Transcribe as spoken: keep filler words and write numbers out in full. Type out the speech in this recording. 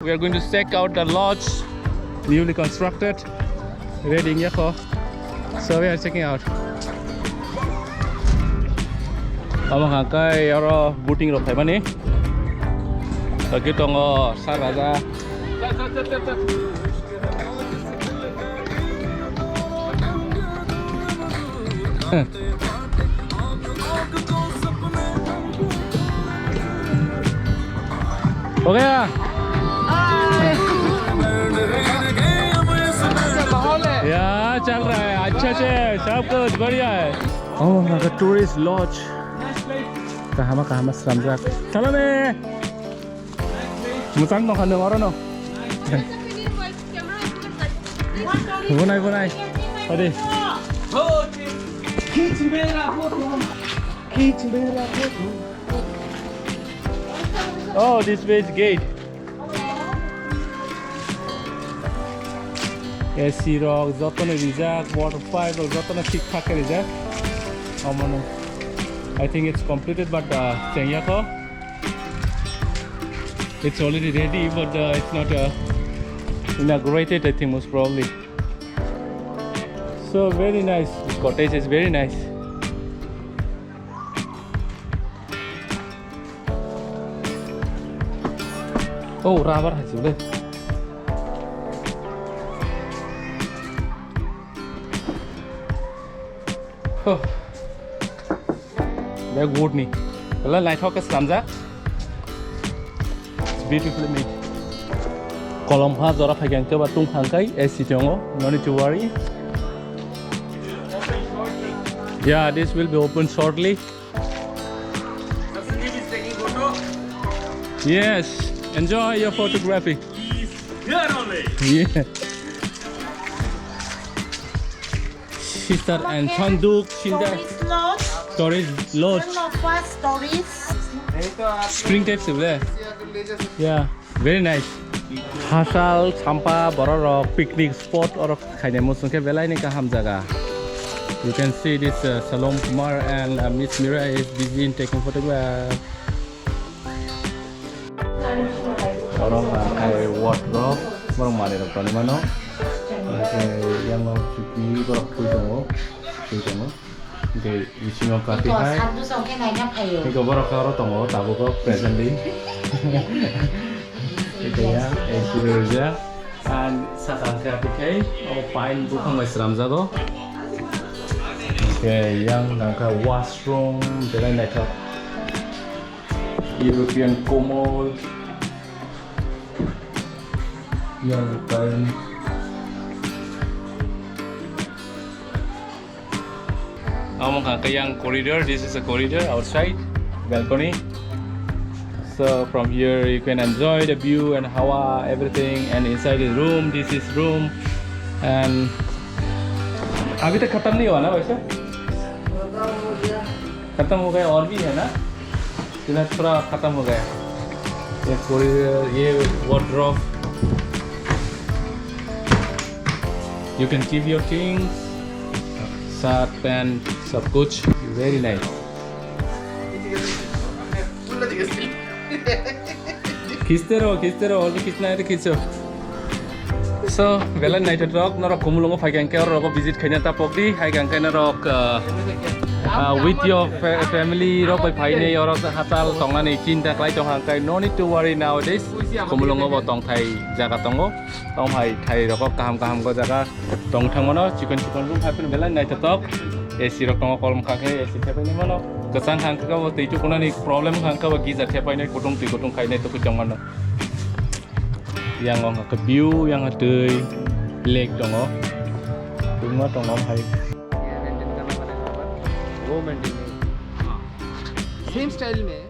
We are going to check out the lodge, newly constructed, ready yako. So we are checking out. Omo hwnka khe oro boating rok phaimani. Bagwi tongo sir raja. हो गया? यार, चल रहा है, अच्छा से, सब कुछ बढ़िया है। Oh, the tourist lodge. Kahama, kahama, slamjak. Salome. Mwchang tongkha nwng orono. Bunai, bunai. Adi. Oh, this way is gate. A C rok jotono rijak, water pipe rok jotono thik thak khe rijak. Omono. I think it's completed, but, uh, chengya kho. It's already ready, but, uh, it's not, uh, inaugurated, I think, most probably. So, very nice. This cottage is very nice. Oh, rubber hai chule. Huh. Bag wood ni. Wala naithok khe slamjak. It's beautifully made. Kolom ha jora phai khe ba tung thang kai A C tongo. No need to worry. Yeah, this will be open shortly. Yes, enjoy your photography. Here only. Yeah. Sister and Chanduk, Sister. Tourist lodge. Tourist lodge. One of us tourists. Spring type se bole. Yeah, very nice. Hasal, Champa, borok rok picnic spot orok khainai muchung khe belai ni kaham jaga. You can see this, uh, Salom Kumar and, uh, Miss Mira is busy in taking photograph. Oro hwnka khe wardrobe, borok manwi rok tonwi mano. Hwnka khe yang o chuki borok twi tongo, twi tongo. Hwnka khe bisingo kati hai. Sandu song khe naina phaio. Hwnka borok khe oro tongo, tabuk o presently. Hwnka ya, A C rijak. And saka khe kati khai, o pine buphang bai swnamjago. Hwnka khe yang hwnka khe washroom, belai naithok. European commode. Yang kain. Omo hwnka khe yang corridor. This is a corridor outside, balcony. So from here you can enjoy the view and hawa, everything, and inside the room, this is room. And अभी तक खत्म नहीं हुआ ना वैसे? खत्म हो गया, और भी है ना? इधर थोड़ा खत्म हो गया। ये पूरी, ये wardrobe। You can keep your things, shirt, pant, सब कुछ। Very nice। खींचते रहो, खींचते रहो, और भी खींचना है तो खींचो। So, belai naithotok, norok Khumulwngo phaikha hwnkhe oro visit khaina ta pokdi, hai hwnkhe norok, uh, uh, with your fa-, family rok bai phainai oro hachal tongnani chinta khlai tongkha hwnkhe no need to worry nowadays. Khumulwngo bo tongthai jaga tongo, tongthai thai rok kaham kaham go jaga tong thangmano, chikon chikon room hai phano belai naithotok, A C rok tongo, kolom kha khe A C thepaini mano, kwchang kha hwnkhe bo twi tukunani problem kha hwnkhe bo geyser thepainai kutung twi kutung khainai twi tongmano. Yang o hwnka khe view, yang o twi lake tongo. Tungma tongo hai. वो मेंटेन नहीं। Same style में।